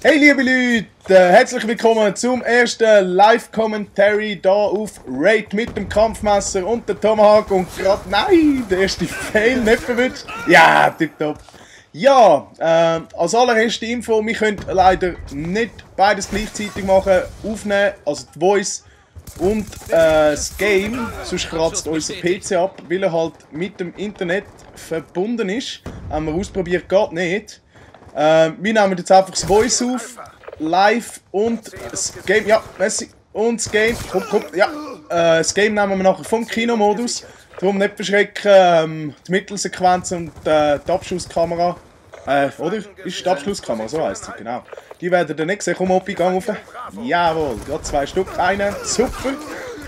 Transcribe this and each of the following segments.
Hey liebe Leute, herzlich willkommen zum ersten Live-Commentary hier auf Raid mit dem Kampfmesser und der Tomahawk und gerade, nein, der erste Fail nicht verwünscht. Ja, tipptopp. Ja, als allererste Info, wir können leider nicht beides gleichzeitig machen, aufnehmen, also die Voice und das Game, sonst kratzt unser PC ab, weil er halt mit dem Internet verbunden ist. Haben wir ausprobiert, geht nicht. Wir nehmen jetzt einfach das Voice auf, live und das Game, ja, merci, und das Game, komm, ja, das Game nehmen wir nachher vom Kinomodus, darum nicht verschrecken, die Mittelsequenz und die Abschusskamera, oder? Ist die Abschlusskamera, so heisst sie, genau. Die werden ihr nicht sehen, komm Opi, gang rauf. Jawohl, gerade 2 Stück, einen, super.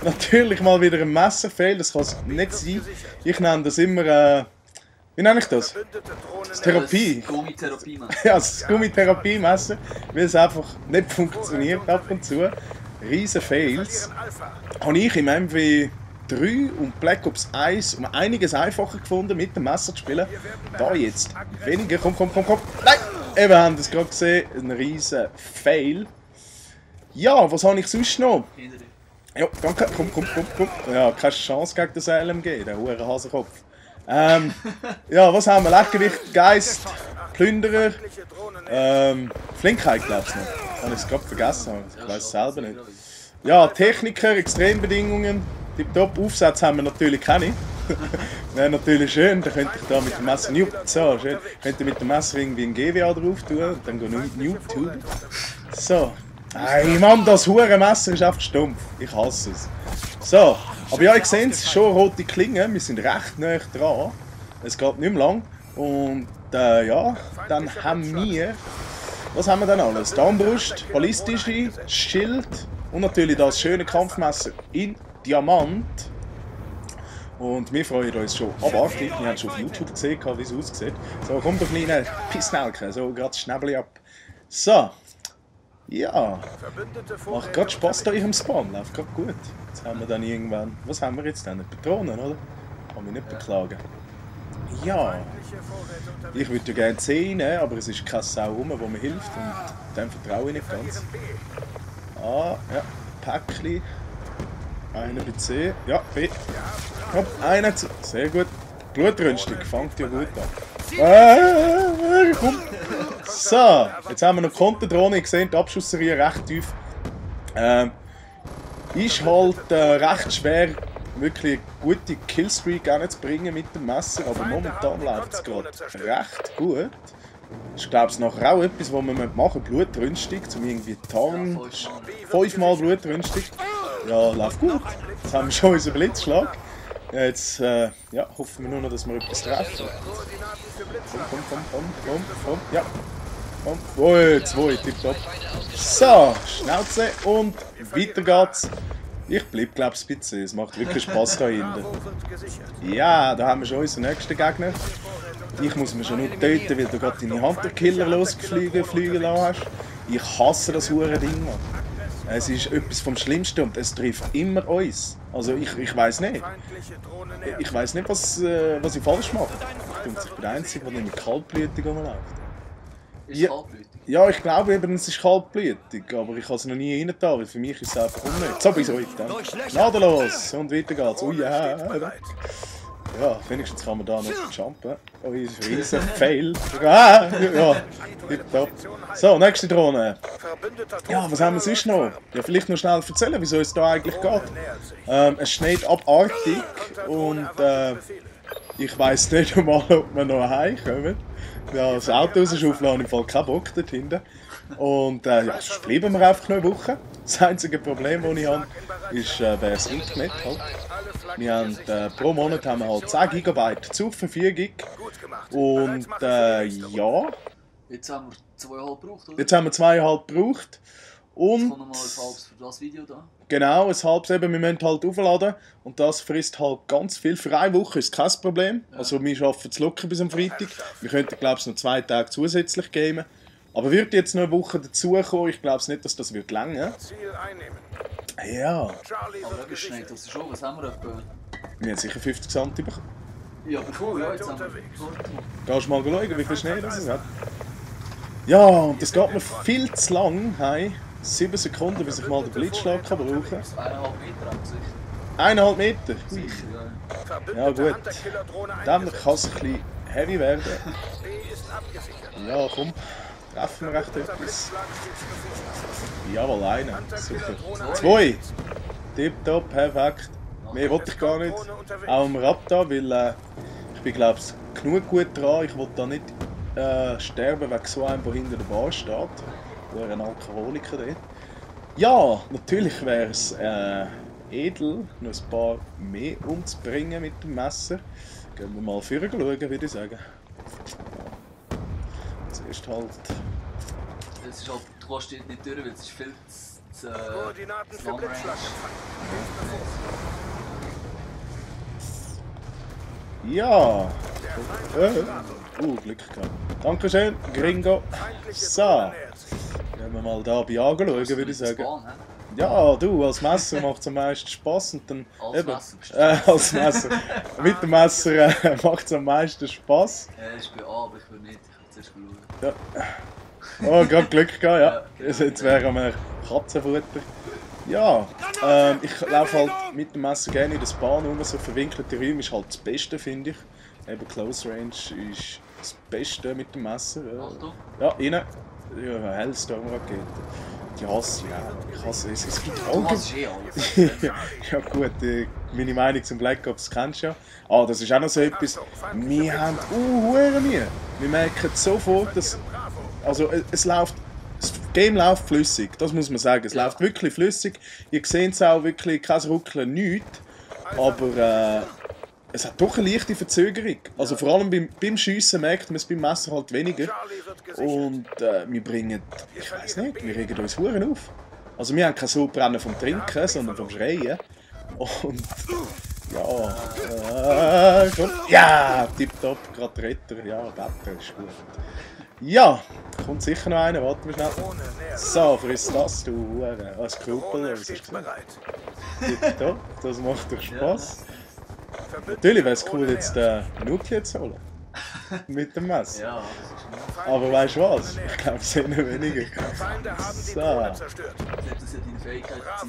Natürlich mal wieder ein Messerfehl, das kann es nicht sein. Ich nenne das immer, wie nenne ich das? Das Therapie. Das Gummitherapie-Messer. Ja, das Gummitherapie-Messer, weil es einfach nicht funktioniert ab und zu. Riesen Fails. Habe ich im MW3 und Black Ops 1 um einiges einfacher gefunden, mit dem Messer zu spielen. Da jetzt weniger. Komm. Nein! Eben, haben das gerade gesehen. Ein riesen Fail. Ja, was habe ich sonst noch? Ja, danke. Komm. Ja, keine Chance gegen das LMG, der hure Hasenkopf. Ja, was haben wir? Leckgewicht, Geist, Plünderer, Flinkheit, glaubst du noch? Habe ich es gerade vergessen, ich weiß es selber nicht. Ja, Techniker, Extrembedingungen, tipptopp, Aufsätze haben wir natürlich keine. Wäre natürlich schön, dann könnte ich da mit dem Messer so, schön, könnte mit dem Messer irgendwie ein GWA drauf tun und dann gehen YouTube. So. Ey Mann, das Hurenmesser ist einfach stumpf. Ich hasse es. So, aber ja, ihr seht es, schon rote Klingen, wir sind recht nah dran. Es geht nicht mehr lang. Und ja, dann haben wir, was haben wir denn alles? Darmbrust, ballistische, Schild und natürlich das schöne Kampfmesser in Diamant. Und wir freuen uns schon abartig, wir haben schon auf YouTube gesehen, wie es aussieht. So, kommt doch kleine Pissnelke, so gerade Schnäbeli ab. So. Ja, macht gerade Spaß da im Spawn, läuft gerade gut. Jetzt haben wir dann irgendwann, was haben wir jetzt denn? Patronen, oder? Kann mich nicht beklagen. Ja, ich würde ja gerne C nehmen, aber es ist keine Sau rum, die mir hilft und dem vertraue ich nicht ganz. Ah, ja, Päckchen. Einer bei C, ja, B. Hopp, einer zu, sehr gut. Blutrünstig, fängt ja gut an. Komm. So, jetzt haben wir noch Konterdrohne. Ihr seht, die Abschussserie recht tief. Ist halt recht schwer, wirklich eine gute Killstreak zu bringen mit dem Messer, aber momentan läuft es gerade recht gut. Ich glaube, es ist nachher auch etwas, was wir machen müssen, blutrünstig, um irgendwie Tarn, 5-mal blutrünstig. Ja, läuft gut. Jetzt haben wir schon unseren Blitzschlag. Jetzt ja, hoffen wir nur noch, dass wir etwas treffen. Komm. Ja. Komm. 2, tipptopp. So, Schnauze und weiter geht's. Ich bleib, glaube ich, ein bisschen. Es macht wirklich Spaß da hinten. Ja, da haben wir schon unseren nächsten Gegner. Ich muss mich schon nur töten, weil du gerade deine Hunter-Killer losfliegen lassen hast. Ich hasse das hure Ding, Mann. Es ist etwas vom Schlimmsten und es trifft immer uns. Also ich weiß nicht. Ich weiß nicht, was ich falsch mache. Ich bin der Einzige, der nicht mit kaltblütig rumläuft. Ist kaltblütig? Ja, ich glaube eben, es ist kaltblütig, aber ich habe es noch nie reingetan, weil für mich ist es einfach unnötig. So bis heute dann. Gnadenlos! Und weiter geht's. Ui, ja. Ja, wenigstens kann man da nicht jumpen. Oh, ist ein riesen Fail. Ja, tipptopp. So, nächste Drohne. Ja, was haben wir sonst noch? Ja, vielleicht noch schnell erzählen, wieso es da eigentlich geht. Es schneit abartig und ich weiss nicht einmal, ob wir noch heimkommen. Ja, das Auto rausschaufeln habe ich im Fall keinen Bock dort hinten. Und ja, sonst bleiben wir einfach noch eine Woche. Das einzige Problem, das ich habe, ist das Internet halt. Wir haben, pro Monat haben wir halt 10 GB zur Verfügung. Und ja. Jetzt haben wir 2,5 gebraucht, oder? Jetzt haben wir 2,5 gebraucht. Und jetzt kommt nochmal ein halbes für das Video da. Genau, ein halbes eben, wir müssen halt aufladen. Und das frisst halt ganz viel. Für eine Woche ist kein Problem. Ja. Also wir schaffen es locker bis am Freitag. Wir könnten, glaube ich, noch 2 Tage zusätzlich gamen. Aber wird jetzt noch eine Woche dazukommen, ich glaube nicht, dass das wird länger. Ja. Aber das schneit das schon, was haben wir etwa? Wir haben sicher 50 Cent bekommen. Ja, aber cool, ja, jetzt haben wir... Gehst du mal schauen, wie viel Schnee das es hat? Ja, und das geht mir viel zu lang. Hey. 7 Sekunden, bis ich mal den Blitzschlag kann brauchen kann. 1,5 Meter am Gesicht. 1,5 Meter? Ui. Ja. Ja gut. Dann kann es ein bisschen heavy werden. Ja, komm. Treffen wir echt etwas. Jawohl, einen. Super. 2. Tipptopp, perfekt. Mehr wollte ich gar nicht. Auch am Raptor, weil ich bin, glaube ich, genug gut dran. Ich will da nicht sterben wegen so einem, der hinter der Bar steht. Oder ein Alkoholiker dort. Ja, natürlich wäre es edel, noch ein paar mehr umzubringen mit dem Messer. Gehen wir mal vorher schauen, würde ich sagen. Zuerst halt. Das ist halt, du kannst dort nicht durch, weil es ist viel zu long range. Ja! Glück gehabt. Dankeschön, Gringo. So. Gehen wir mal da bei anschauen, würde ich sagen. Ja, du, als Messer macht es am meisten Spass und dann. Als eben, Messer als Messer. Mit dem Messer macht es am meisten Spass. Ich bin A, aber ich will nicht. Ich will zuerst schauen. Ja. Oh, gerade Glück gehabt, ja. Ja. Jetzt wären wir Katzenfutter. Ja, ich laufe halt mit dem Messer gerne in der Bahn rum. So verwinkelte Räume ist halt das Beste, finde ich. Eben Close Range ist das Beste mit dem Messer. Achtung. Ja, rein. Ja, Hellstorm-Rakete. Die hasse ich auch. Ich hasse es. Es gibt Du hast eh alles. Ja gut, meine Meinung zum Black Ops kennst du ja. Ah, das ist auch noch so etwas. Wir haben hure Mühe. Wir merken sofort, dass... Also es läuft... Das Game läuft flüssig, das muss man sagen. Es läuft wirklich flüssig. Ihr seht es auch wirklich, kein Ruckeln, nichts. Aber es hat doch eine leichte Verzögerung. Also vor allem beim Schiessen merkt man es beim Messer halt weniger. Und wir bringen, ich weiß nicht, wir regen uns Huren auf. Also wir haben kein Sodbrennen vom Trinken, sondern vom Schreien. Und ja, komm. Ja, tipptopp, gerade Retter, ja, Wetter ist gut. Ja, kommt sicher noch einer, warten wir schnell. So, friss das, du Hure. Als Krupel, was ist das? Tipptopp, das macht doch Spass. Natürlich wäre es cool, jetzt den Nuclear zu holen. Mit dem Messer. Ja, das ist nicht. Aber weißt du was? Ich glaube, es sind noch weniger. So. Das ist ja deine Fähigkeit. Das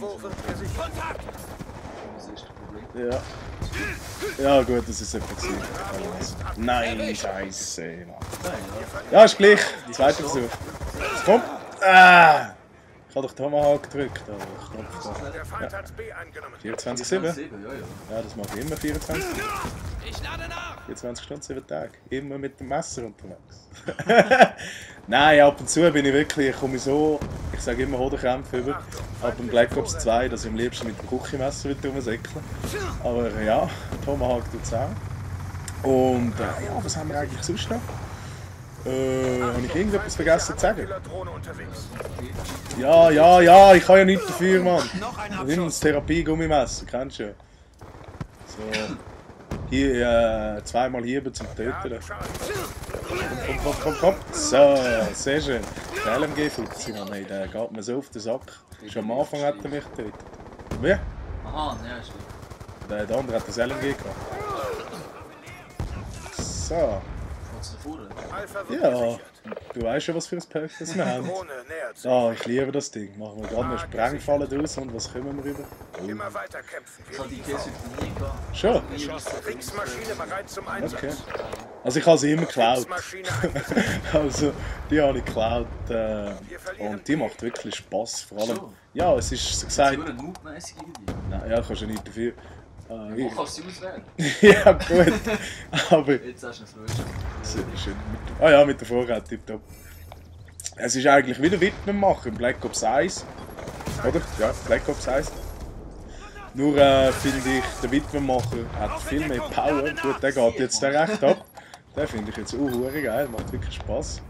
ist das Problem. Ja. Ja gut, das ist etwas gewesen. Nein, scheiße. Mann. Ja, ist gleich. Zweiter Versuch. Komm. Ah! Ich habe doch Tomahawk gedrückt, aber ich glaube ja. 24/7? Ja, das mache ich immer 24. 24 Stunden, 7 Tage. Immer mit dem Messer unterwegs. Nein, ab und zu bin ich wirklich, komme ich so, ich sage immer Hodenkrämpfe über. Ab dem Black Ops 2, dass ich am liebsten mit dem Küchenmesser wieder rumsäckle. Aber ja, Tomahawk tut es auch. Und ja, was haben wir eigentlich sonst noch? Habe ich irgendetwas vergessen zu sagen? Ja, ich kann ja nichts dafür, Mann. Das ist immer das Therapie-Gummimesser, kennst du ja. So. Hier, zweimal Hiebe zum Töten. Komm. So, sehr schön. Der LMG-Futzi, Mann, hey, der geht mir so auf den Sack. Schon am Anfang hat er mich getötet. Wie? Aha, ja, ist gut. Der andere hat das LMG gehabt. So. Ja, du weißt schon, was für ein Perk das wir haben. Ah, ich liebe das Ding. Machen wir gerade eine Sprengfalle draus und was kommen wir rüber? Immer weiter kämpfen. Ich habe die Käse nie gehabt. Schon? Okay. Also ich habe sie immer geklaut. Also die habe ich geklaut und die macht wirklich Spass. Vor allem, ja, es ist so gesagt... Ist das Noob-mässig irgendwie? Nein, ja, kannst du nicht dafür. Wo kannst du sie auswählen? Ja, gut. Aber... Jetzt hast du es Schön. Ah ja, mit der Vorrat, tipptopp. Es ist eigentlich wieder Widmen machen im Black Ops 1. Oder? Ja, Black Ops 1. Nur finde ich, der Widmenmacher hat viel mehr Power. Gut, der geht jetzt recht ab. Den finde ich jetzt auch geil, macht wirklich Spass.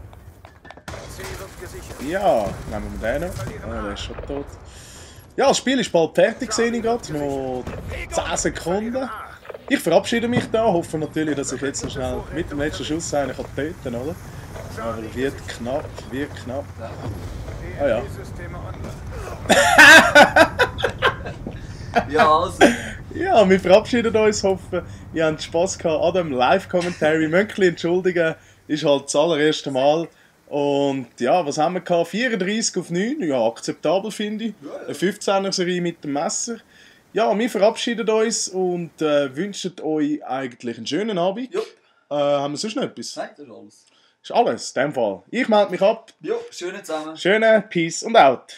Ja, nehmen wir den noch. Ah, der ist schon tot. Ja, das Spiel ist bald fertig, sehe ich gerade. Noch 10 Sekunden. Ich verabschiede mich da, hoffe natürlich, dass ich jetzt noch schnell mit dem letzten Schuss einen töten kann, oder? Aber wird knapp. Ah ja. Ja, also. Ja, wir verabschieden uns, hoffe, ihr habt Spass gehabt an dem Live-Commentary. Möchtli entschuldigen, ist halt das allererste Mal. Und ja, was haben wir gehabt? 34 auf 9, ja, akzeptabel finde ich. Eine 15er-Serie mit dem Messer. Ja, wir verabschieden uns und wünschen euch eigentlich einen schönen Abend. Jupp. Haben wir sonst noch etwas? Nein, das ist alles. Das ist alles, in dem Fall. Ich melde mich ab. Jo, schöne zusammen. Schöne Peace und out.